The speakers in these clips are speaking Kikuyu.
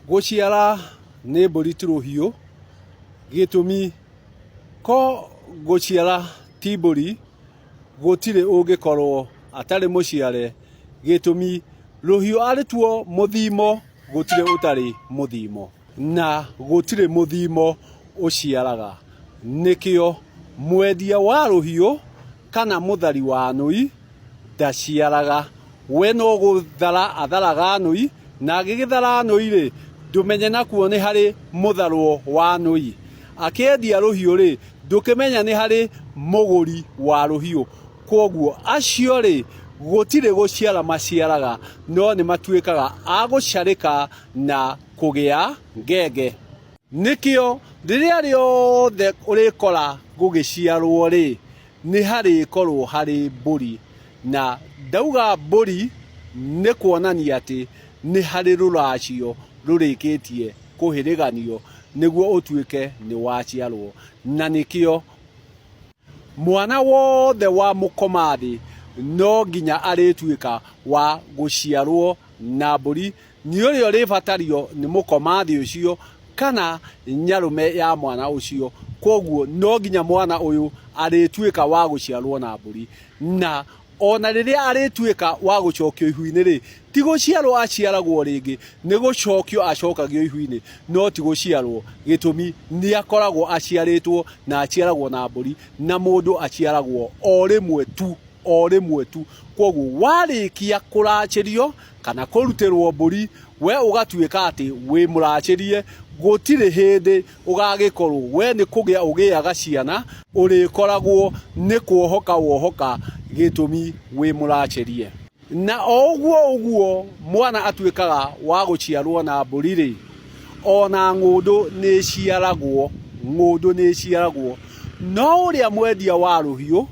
Gũciara nĩ mbũri ti rũhiũ, gĩtũmi ko gũciara ti mbũri gũtirĩ ũngĩkorwo atarĩ mũciare, gĩtũmi rũhiũ arĩ tuo mũthimo gũtirĩ ũtarĩ mũthimo, na gũtirĩ mũthimo ũciaraga. Nĩkĩo mwendia wa rũhiũ kana mũthari wa nũi ndaciaraga. We no gũthara atharaga nũi, na agĩgĩthara nũi-rĩ, ndũmenye nakuo nĩ harĩ mũtharwo wa nũi. Akĩendia rũhiũ-rĩ, ndũkĩmenya nĩ harĩ mũgũri wa rũhiũ. Kwoguo acio-rĩ, gũtirĩ gũciara maciaraga, no nĩ matuĩkaga a gũcarĩka na kũgĩa ngenge. Nĩkĩo rĩrĩa rĩothe ũrĩkora gũgĩciarwo-rĩ, nĩ harĩkorwo harĩ mbũri. Na ndauga mbũri nĩ kuonania atĩ nĩ harĩ rũracio rũrĩkĩtie kũhĩrĩganio nĩguo ũtuĩke nĩ waciarwo. Na nĩkĩo mwana wothe wa mũkomathĩ no nginya arĩtuĩka wa gũciarwo na mbũri nĩ ũrĩa ũrĩbatario nĩ mũkomathĩ ũcio kana nyarũme ya mwana ũcio. Kwoguo no nginya mwana ũyũ arĩtuĩka wa gũciarwo na mbũri. Na ona rĩrĩa arĩtuĩka wa gũcokio ihu-inĩ rĩ, ti gũciarwo aciaragwo rĩngĩ, nĩ gũcokio acokagio ihu-inĩ, no ti gũciarwo. Gĩtũmi nĩ akoragwo aciarĩtwo na aciaragwo na mbũri, na mũndũ aciaragwo o rĩmwe tu. O rĩmwe tu. Kwoguo warĩkia kũracĩrio kana kũrutĩrwo mbũri, we ũgatuĩka atĩ wĩ mũracĩrie, gũtirĩ hĩndĩ ũgagĩkorwo we nĩ kũgĩa ũgĩaga ciana, ũrĩkoragwo nĩ kuohoka wohoka gĩtũmi wĩ mũracĩrie. Na o ũguo ũguo mwana atuĩkaga wa gũciarwo na mbũri-rĩ, ona ng'ũndũ nĩ ĩciaragwo, ng'ũndũ nĩ ĩciaragwo. No ũrĩa mwendia wa rũhiũ,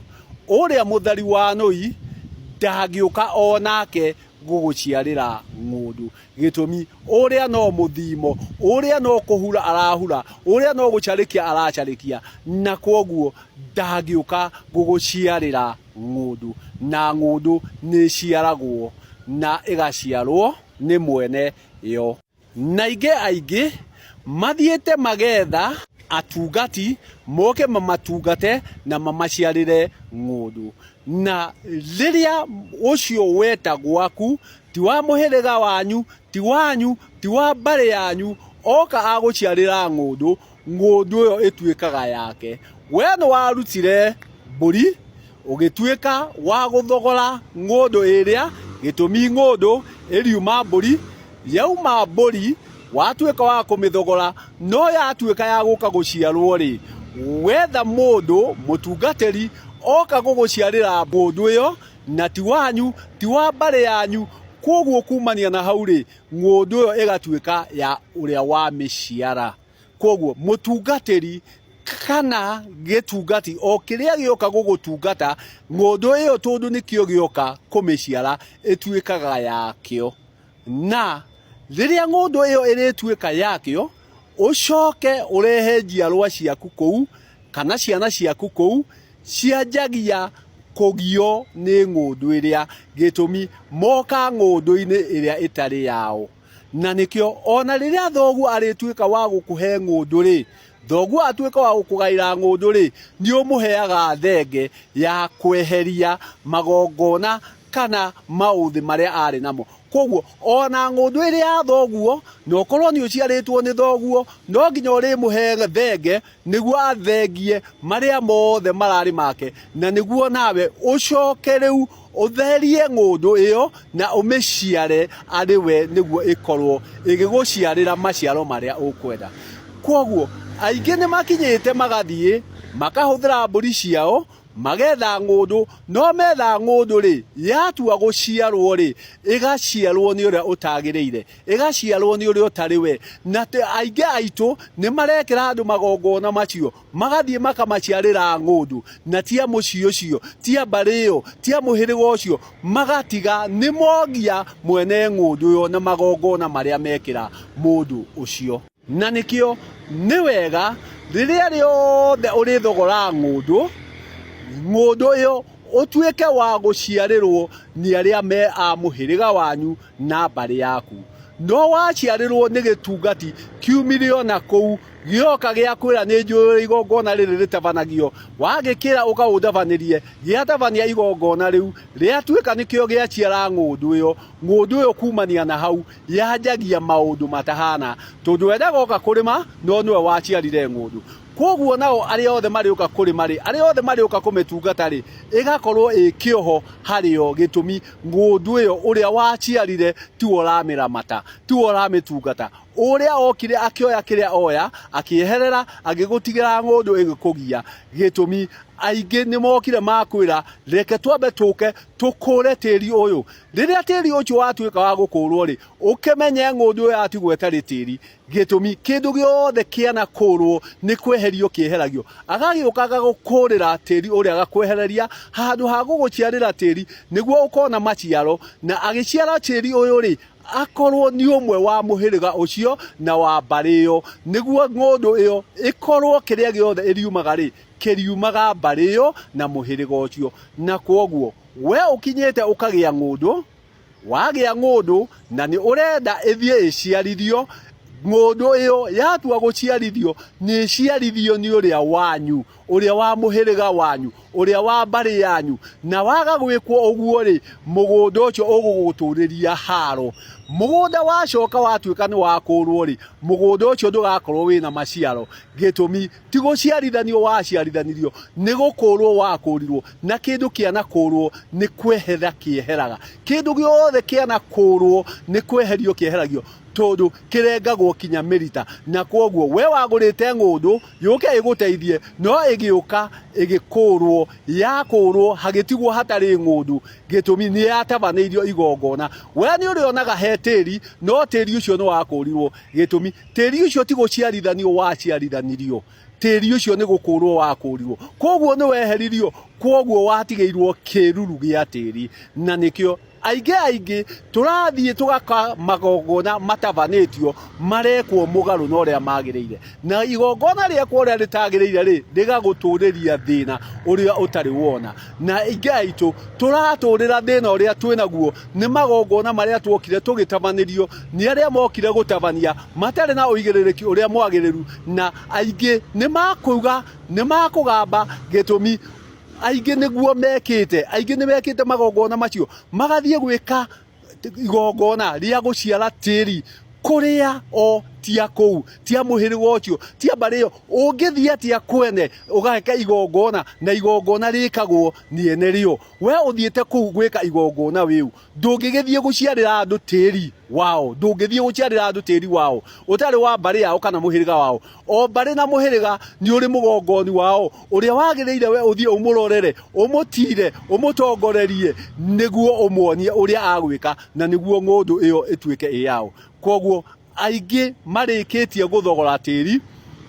ũrĩa mũthari wa nũi, ndangĩũka o nake gũgũciarĩra ng'ũndũ. Gĩtũmi, ũrĩa no mũthimo, ũrĩa no kũhura arahura, ũrĩa no gũcarĩkia aracarĩkia, na kwoguo ndangĩũka gũgũciarĩra ng'ũndũ. Na ng'ũndũ nĩ ĩciaragwo na ĩgaciarwo nĩ mwene yo. Na aingĩ aingĩ mathiĩte magetha atungati moke mamatungate na mamaciarĩre ng'ũndũ. Na rĩrĩa ũcio weta gwaku ti wa mũhĩrĩga wanyu, ti wanyu, ti wa mbarĩ yanyu, oka agũciarĩra ng'ũndũ, ng'ũndũ ĩyo ĩtuĩkaga yake. We nĩ warutire mbũri, ũgĩtuĩka wa gũthogora ng'ũndũ ĩrĩa, gĩtũmi ng'ũndũ ĩriuma mbũri, yauma mbũri watuĩka wa kũmĩthogora, no yatuĩka ya gũka gũciarwo-rĩ, wetha mũndũ mũtungatĩri oka gũgũciarĩra ng'ũndũ ĩyo, na ti wanyu, ti wa mbarĩ yanyu, kwoguo kumania na hau-rĩ, ng'ũndũ ĩyo ĩgatuĩka ya ũrĩa wamĩciara. Kwoguo mũtungatĩri kana gĩtungati o kĩrĩa gĩoka gũgũtungata, ng'ũndũ ĩyo tondũ nĩkĩo gĩoka kũmĩciara ĩtuĩkaga yakĩo. Na rĩrĩa ng'ũndũ ĩyo ĩrĩtuĩka yakĩo, ũcoke ũrehe njiarwa ciaku kũu kana ciana ciaku kũu, cianjagia kũgio nĩ ng'ũndũ ĩrĩa, gĩtũmi moka ng'ũndũ-inĩ ĩrĩa ĩtarĩ yao. Na nĩkĩo ona rĩrĩa thoguo arĩtuĩka wa gũkũhe ng'ũndũ-rĩ, thoguo atuĩka wa gũkũgaĩra ng'ũndũ-rĩ, nĩ ũmũheaga thenge ya kweheria magongona kana maũthĩ marĩa arĩ namo. Kwoguo ona ng'ũndũ ĩrĩ ya thoguo, na ũkorwo nĩ ũciarĩtwo nĩ thoguo, no nginya ũrĩmũhe thenge nĩguo athengie marĩa mothe mararĩ make, na nĩguo nawe ũcoke rĩu ũtherie ng'ũndũ ĩyo na ũmĩciare arĩ we nĩguo ĩkorwo ĩgĩgũciarĩra maciaro marĩa ũkwenda. Kwoguo aingĩ nĩ makinyĩte magathiĩ makahũthĩra mbũri ciao magetha ng'ũndũ, no metha ng'ũndũ-rĩ, yatua gũciarwo-rĩ, ĩgaciarwo nĩ ũrĩa ũtagĩrĩire, ĩgaciarwo nĩ ũrĩa ũtarĩ we. Na aingĩ aitũ nĩ marekĩra andũ magongona macio, magathiĩ makamaciarĩra ng'ũndũ, na ti a mũciĩ ũcio, ti a mbarĩ ĩyo, ti a mũhĩrĩga ũcio, magatiga nĩ mongia mwene ng'ũndũ ĩyo na magongona marĩa mekĩra mũndũ ũcio. Na nĩkĩo nĩ wega rĩrĩa rĩothe ũrĩthogora ng'ũndũ, ng'ũndũ ĩyo ũtuĩke wa gũciarĩrwo nĩ arĩa me a mũhĩrĩga wanyu na mbarĩ yaku. No waciarĩrwo nĩ gĩtungati kiumire ona kũu gĩoka gĩakwĩra nĩ njũĩ igongona rĩrĩ rĩtabanagio, wagĩkĩra ũka ũndabanĩrie, gĩatabania igongona rĩu, rĩatuĩka nĩkĩo gĩaciara ng'ũndũ ĩyo, ng'ũndũ ĩyo kumania na hau yanjagia maũndũ matahana, tondũ we ndagoka kũrĩma no nĩwe waciarire ng'ũndũ. Kwoguo nao arĩa othe marĩũka kũrĩma-rĩ, arĩa othe marĩũka kũmĩtungata-rĩ, ĩgakorwo ĩ kĩoho harĩ o, gĩtũmi ng'ũndũ ĩyo ũrĩa waciarire tiwe ũramĩramata, tiwe ũramĩtungata. Ũrĩa okire akĩoya kĩrĩa oya, akĩeherera, agĩgũtigĩra ng'ũndũ ĩgĩkũgia. Gĩtũmi aingĩ nĩ mokire makwĩra reke twambe tũke tũkũre tĩri ũyũ. Rĩrĩa tĩri ũcio watuĩka wa gũkũrwo-rĩ, ũkĩmenye ng'ũndũ ĩyo yatigwo ĩtarĩ tĩri. Gĩtũmi, kĩndũ gĩothe kĩanakũrwo nĩ kweherio kĩeheragio. Agagĩũka agagũkũrĩra tĩri ũrĩa agakwehereria handũ ha gũgũciarĩra tĩri nĩguo ũkona maciaro. Na agĩciara tĩri ũyũ-rĩ, akorwo nĩ ũmwe wa mũhĩrĩga ũcio na wa mbarĩ ĩyo, nĩguo ng'ũndũ ĩyo ĩkorwo kĩrĩa gĩothe ĩriumaga-rĩ, kĩriumaga mbarĩ ĩyo na mũhĩrĩga ũcio. Na kwoguo we ũkinyĩte ũkagĩa ng'ũndũ, Wagĩa ng'ũndũ na nĩ ũrenda ĩthiĩ ĩciarithio, ng'ũndũ ĩyo yatua gũciarithio nĩ ĩciarithio nĩ ũrĩa wanyu, ũrĩa wa mũhĩrĩga wanyu, ũrĩa wa mbarĩ yanyu. Na waga gwĩkwo ũguo-rĩ, mũgũnda ũcio ũgũgũtũrĩria haro. Mũgũnda wacoka watuĩka nĩ wakũrwo-rĩ, mũgũnda ũcio ndũgakorwo wĩna maciaro. Gĩtũmi ti gũciarithanio waciarithanirio, nĩ gũkũrwo wakũrirwo, na kĩndũ kĩanakũrwo nĩ kwehera kĩeheraga. Kĩndũ gĩothe kĩanakũrwo nĩ kweherio kĩeheragio, tondũ kĩrengagwo kinya mĩrita. Na kwoguo we wagũrĩte ng'ũndũ yũke ĩgũteithie, no ĩgĩũka ĩgĩkũrwo, yakũrwo hagĩtigwo hatarĩ ng'ũndũ, gĩtũmi nĩ yatabanĩirio igongona. We nĩ ũrĩonaga he tĩri, no tĩri ũcio nĩ wakũrirwo, gĩtũmi Tĩri ũcio ti gũciarithanio waciarithanirio, tĩri ũcio nĩ gũkũrwo wakũrirwo. Kwoguo nĩ weheririo, kwoguo watigĩirwo kĩruru gĩa tĩri. Na nĩkĩo aingĩ aingĩ tũrathiĩ tũgaka magongona matabanĩtio marekwo mũgarũ na ũrĩa magĩrĩire. Na igongona rĩekwo ũrĩa rĩtagĩrĩire rĩ, rĩgagũtũrĩria thĩna ũrĩa ũtarĩ wona. Na aingĩ aitũ tũratũrĩra thĩna ũrĩa twĩnaguo nĩ magongona marĩa tuokire tũgĩtabanĩrio nĩ arĩa mokire gũtabania matarĩ na ũigĩrĩrĩki ũrĩa mwagĩrĩru, na aingĩ nĩ makuga nĩ makũgamba gĩtũmi aingĩ nĩguo mekĩte, aingĩ nĩ mekĩte magongona macio magathiĩ gwĩka igongona rĩa gũciara tĩri kũrĩa o tia kũu tia mũhĩrĩga ũcio tia mbarĩ ĩyo. Ũngĩthiĩ atĩa kwene ũgeka igongona na igongona rĩkagwo nĩ ene rĩo? We ũthiĩte kũu gwĩka igongona wĩu, ndũngĩgĩthiĩ gũciarĩra andũ tĩri wao, ndũngĩthiĩ gũciarĩra andũ tĩri wao ũtarĩ wa mbarĩ yao kana mũhĩrĩga wao. O mbarĩ na mũhĩrĩga nĩ ũrĩ mũgongoni wao ũrĩa wagĩrĩire we ũthiĩ ũmũrorere, ũmũtire, ũmũtongorerie nĩguo ũmuonie ũrĩa agwĩka na nĩguo ng'ũndũ ĩyo ĩtuĩke ĩ yao. Kwoguo aingĩ marĩkĩtie gũthogora tĩri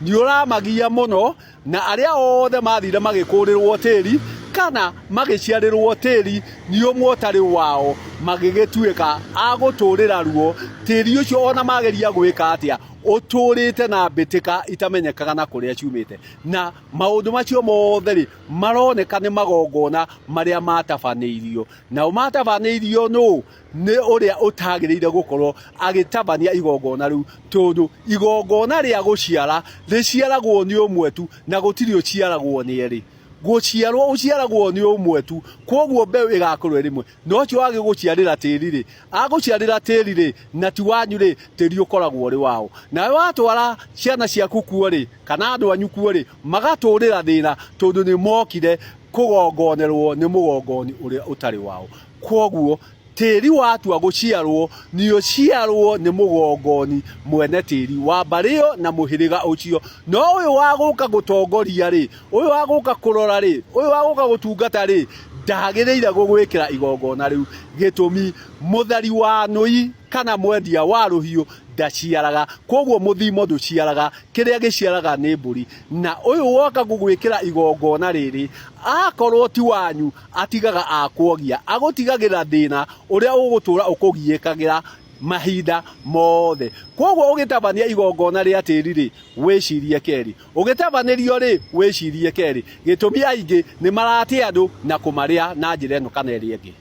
nĩ ũramagia mũno, na arĩa othe mathire magĩkũrĩrwo tĩri kana magĩciarĩrwo tĩri nĩ ũmwe ũtarĩ wao, magĩgĩtuĩka a gũtũrĩra ruo tĩri ũcio. Ona mageria gwĩka atĩa, ũtũrĩte na mbĩtĩka itamenyekaga na kũrĩa ciumĩte. Na maũndũ macio mothe rĩ, maroneka nĩ magongona marĩa matabanĩirio. Nao matabanĩirio nũ? Nĩ ũrĩa ũtagĩrĩire gũkorwo agĩtabania igongona rĩu, tondũ igongona rĩa gũciara rĩciaragwo nĩ ũmwe tu, na gũtirĩ ũciaragwo nĩ erĩ. Gũciarwo ũciaragwo nĩ ũmwe tu, kwoguo mbeũ ĩgakorwo ĩrĩ ĩmwe. Na ũcio agĩgũciarĩra tĩri rĩ, agũciarĩra tĩri rĩ, na ti wanyu rĩ, tĩri ũkoragwo ũrĩ wao. Nawe watwara ciana ciaku kuo rĩ, kana andũ anyu kuo rĩ, magatũrĩra thĩna, tondũ nĩ mokire kũgongonerwo nĩ mũgongoni ũrĩa ũtarĩ wao. Kwoguo tĩri watua gũciarwo nĩ ũciarwo nĩ mũgongoni mwene tĩri wa mbarĩ ĩyo na mũhĩrĩga ũcio. No ũyũ wa gũka gũtongoria rĩ, ũyũ wa gũka kũrora rĩ, ũyũ wa gũka gũtungata rĩ, ndagĩrĩire gũgwĩkĩra igongona rĩu. Gĩtũmi, mũthari wa nũi kana mwendia wa rũhiũ ndaciaraga, kwoguo mũthimo ndũciaraga, kĩrĩa gĩciaraga nĩ mbũri. Na ũyũ woka gũgwĩkĩra igongona rĩrĩ, akorwo ti wanyu, atigaga akuogia, agũtigagĩra thĩna ũrĩa ũgũtũra ũkũgiĩkagĩra mahinda mothe. Kwoguo ũgĩtabania igongona rĩa tĩri rĩ, wĩcirie kerĩ. Ũgĩtabanĩrio rĩ, wĩcirie kerĩ. Gĩtũmi aingĩ nĩ maratĩ andũ na kũmarĩa na njĩra ĩno kana ĩrĩa ĩngĩ.